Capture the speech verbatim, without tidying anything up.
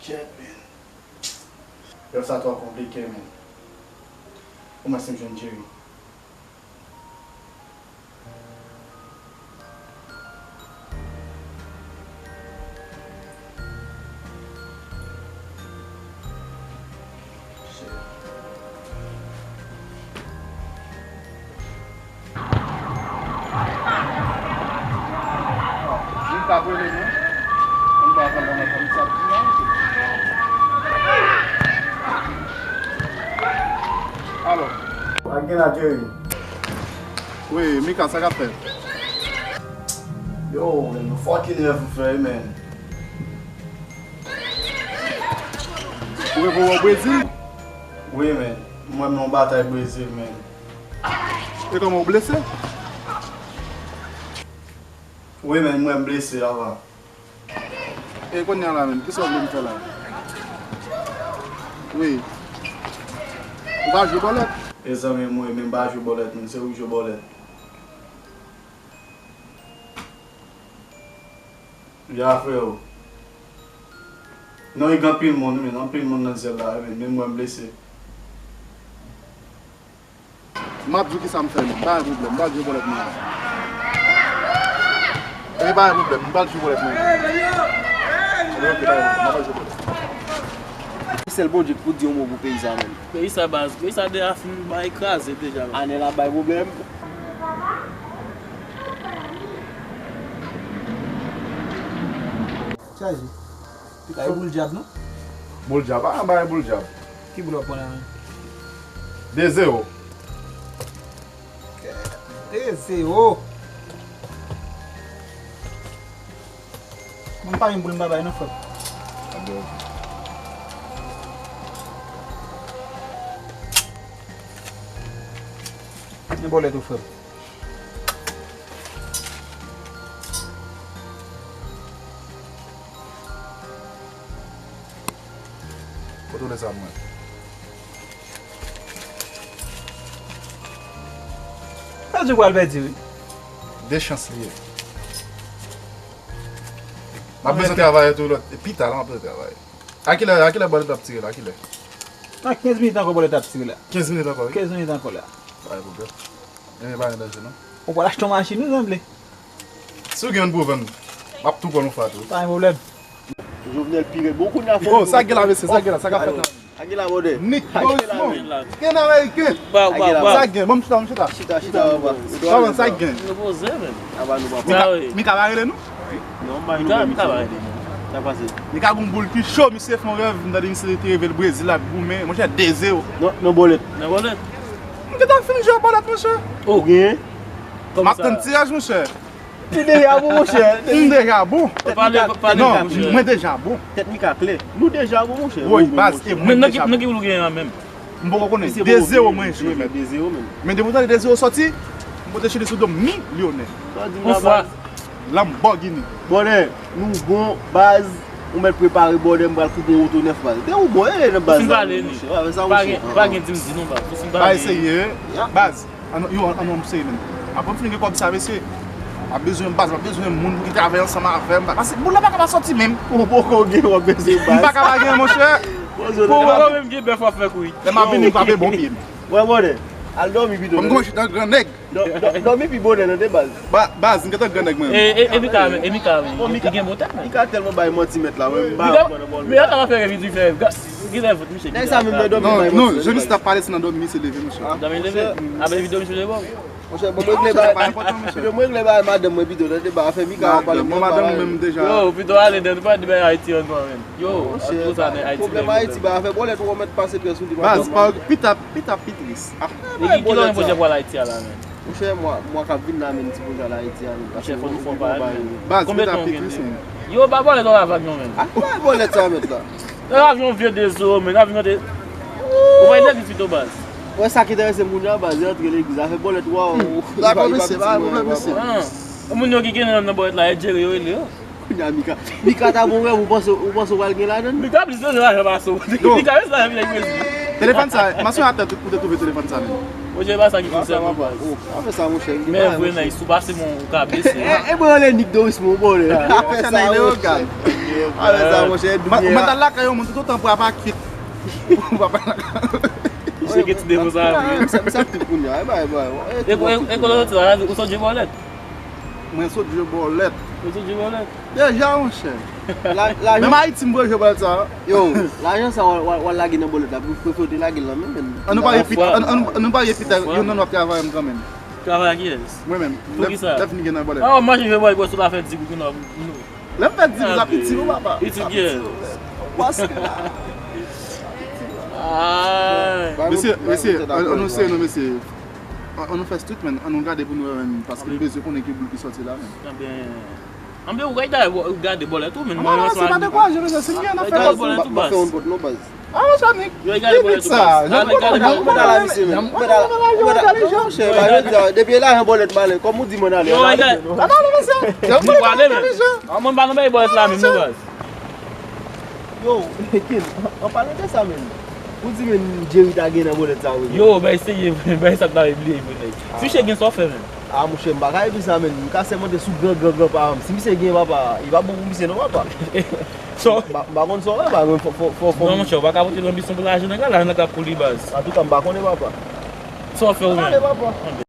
Shit, man. Yo, sa twò konplike, man. Omwen si m jwenn Jerry. Alo. Sa k gen la, Jerry? Wi, Mika, sa k ap fèt? Yo, man, nou fucking rèv m fè, man. Ou rive wè Brezil? Wi, man. Mwen, m nan yon batay Brezil, man. E kòman, ou blese? Wi, man, mwen, m blese avan. E kounye a la menm, kisa w vle m fè la? Wi. Ou pa jwe bòlèt? E zanmi m, wi, men m pa jwe bòlèt, men se ou ki jwe bòlèt. Ya, freo. Non, e gen anpil moun, men anpil moun nan syèl la, men, men mwen blese. M ap di w kisa m fè, men. Pa gen pwoblèm, m pral jwe bòlèt mwen. E pa gen pwoblèm, m pral jwe bòlèt mwen. Ok, pa gen pwoblèm, m pral jwe bòlèt. Sèl Bondye k pou di yon mo pou peyi sa menm. Peyi sa baz, peyi sa deja fin bay kraze deja. Anèl ap bay pwoblèm. Chaje. Li pa gen boul dyab non? Boul dyab, pa gen bagay boul dyab. Ki boul w ap pran la menm? De zewo. De zewo. Mwen pa gen boul m pa bay non frè. Men bòlèt ou frè. Kote w lè sa mwen? Pèdi w pral pèdi wi. De chans li ye. M ap bezwen travay tou lòt. Pita la m ap bezwen travay. A kilè, a kilè bòlèt ap tire la? A kilè? Nan kenz minit ankò bòlèt ap tire la. Kenz minit ankò wi. Kenz minit ankò la. Pa gen pwoblèm. Ebyen pa gen danje non. Ou pral achte yon machin wi zanmi. Si w gen youn pou vann, m ap tou pran yon fwa tou. Pa gen pwoblèm. Jovenel pi rèd. Bon, kounye a fò. Oh, sa gen la, mesye, sa gen la, sa k ap fèt la? Sa gen la, bòdè. Nick Dorismond. Gen Ameriken. Sa gen, bon, m chita, m chita. Chita, chita, anba. Sa gen. Repoze, men. Anba nou, papa. Mika, Mika pa rele nou? Non, m pa gen nouvèl misye. Sa pase. Mika gon boul ki cho, misye fè yon rèv, m tande misye te reve l Brezil ap goumen. Monchè, de zewo. Non, non, bòlèt. Nan bòlèt. M gentan fin jwe bòlèt, monchè. Ou genyen? M ap tann tiraj, monchè. Li deja bon, monchè. M deja bon. Pale, pale, non, monchè. Mwen deja bon. Tèt Mika klè. Nou deja bon, monchè. Woy, baz, e mwen deja bon. Men nan ki, nan ki boul ou genyen an menm? M poko konnen. De zewo mwen jwe, men. De zewo menm. Men depi w tande de zewo sòti, m pote chili sou do m milyonè. Yon fwa. Lamborghini. Bòdè, nou bon, baz. Ou mèt prepare, bòdè, m pral koupe yon oto nèf, baz. Te ou bon, e nan baz la, monchè. Pa gen, pa gen di m di non, baz. Ou fin pale. Bay serye, baz. Ann, yo, ann, ann, m serye, menm. Apre m fin gen kòb sa, mesye, m ap bezwen baz, m ap bezwen moun pou ki travay ansanm avè m. Paske boul la pa ka pa sòti menm. Ou poko gen, w ap bezwen baz. M pa ka pa gen, monchè. Ou poko menm gen bèf w ap fè kouri. Lè m ap vini, m frape bon pye m. Wè, bòdè. Al dòmi pito. Kòm kòman chita gran nèg. Dò-, dò-, dòmi pi bonè nan de baz. Ba-, baz, m gentan gran nèg mwen. E, e, e Mika, e Mika, wi. Bon, Mika, li gen bon tèt, men. Mika tèlman bay manti mèt la, wi. M pa konprann bòl. Mika ta fè rèv, li fè rèv. Gen lè vout, misye. Nèg sa menm nan dòmi bay manti. Non, non, jan misye t ap pale, se nan dòmi misye leve, mesye. Dòmi leve? Apre li dòmi sou zepòl. Monchè, bon, m regle bagay. Pito m regle bagay madanm mwen pito, tande ba afè Mika ap pale. Bon, madanm mwen menm deja. Yo, pito ale, dan nou pa di bay Ayiti an, menm. Yo, an tou sa nan Ayiti. Pwoblèm Ayiti, ba afè bòlèt ou mèt pase pè sou li. Baz, pa pita, pita pi tris. E ki, ki lè w gen pwojè pou al Ayiti a la, menm? Monchè, mwa, mwa k ap vin la, menm, ti pwojè al Ayiti a, menm. Monchè, fò nou fè yon bagay, menm. Baz, pita pi tris, menm. Yo, ba bòlèt ou la vag non, menm. A, ba bòlèt sa mèt la. Nan avyon vye de zo, menm, avyon de. Ou pa legliz pito, baz. Wè sa ki enterese moun yo a, baz, yo antre legliz. Afè bòlèt, waw. Dakò, mesye, pa pwoblèm, mesye. Moun yo ki gen nan, nan bòlèt la, e jere yo rele yo. Kounye a Mika. Mika ta bon rèv, ou panse, ou panse w pral gen ladann? Mika plis bezwen lajan pase w. Mika bezwen lajan vin ak Brezil. Telefòn sa, m ap sonje atè ou te twouve telefòn sa menm. Monchè, e pa sa ki konsène nou, baz. Afè sa, monchè. Men vre, nan, sou pase mwen, ou ka blese. E, e mwen rele Nick Dorismond, bon, lè. Afè sa, monchè. Avè sa, monchè, mwen t al lakay yon moun tout otan pou apa kit. Pou apa lakay. Misye gen ti defo sa vre. Misye aktif kounye a. E ba, e ba. E kote w soti la, ou sot je bòlèt? Mwen sot je bòlèt. Ou sot je bòlèt? Deja, monchè. Menm Ayiti, m voye je bòlèt sa. Yo, lajan sa w al lage nan bòlèt la, pou prefere w te lage l nan men, men. Ann nou parye pita, ann nou parye pita, youn nan nou ap travay ann kanmenm. Travay ak kiyès? Mwen menm. Poukisa? Lè fini gen nan bòlèt. Ah, w ap mache je bòlèt, bò sou la fè di goud, non. Lè m fè di goud, sa piti, wi, papa. Piti kiyès? Paske la. Mesye, mesye, ann nou sere non, mesye. Ann nou fè street, men, ann nou gade pou nou wè, men, paske m bezwen konnen ki boul ki sòti la, men. Anben, anben, ou gade, ou gade bòlèt tou, men. Non, non, se pa dekouraje, mesye, si m gen nan fè bòlèt tou, baz. Ah, monchè, Nick, limit sa. Jan m kontan la, jan m kontan la, misye, men. Jan m kontan la, jan m entèlijan. Monchè, ba yo di, depi e lajan bòlèt m ale, kòm ou di mwen ale, ale. Ah, non, non, mesye. Jan m kontan la, jan m entèlijan. Ah, mwen pa nan bay bòlèt la menm, non, baz. Yo, Ken, an palan de sa, men. Ou di, men, Jerry ta gen nan bòlèt sa, wi. Yo, bay serye, bay sa ta bliye, vre, nèg. Si misye gen sa w fè, men. Ah, monchè, m pa ka epi sa, men. M ka sèmante sou gran, gran, gran pa m. Si misye gen, papa, li pa bon pou misye, non, papa. So, m pa, m pa konn sa w wè, pa, men fò, fò, fò, fò. Non, monchè, ou pa ka pote lanbisyon pou lajan nèg la, lajan nèg la pou li, baz. Antouka, m pa konnen, papa. Sa w fè, ou menm? Ale, papa.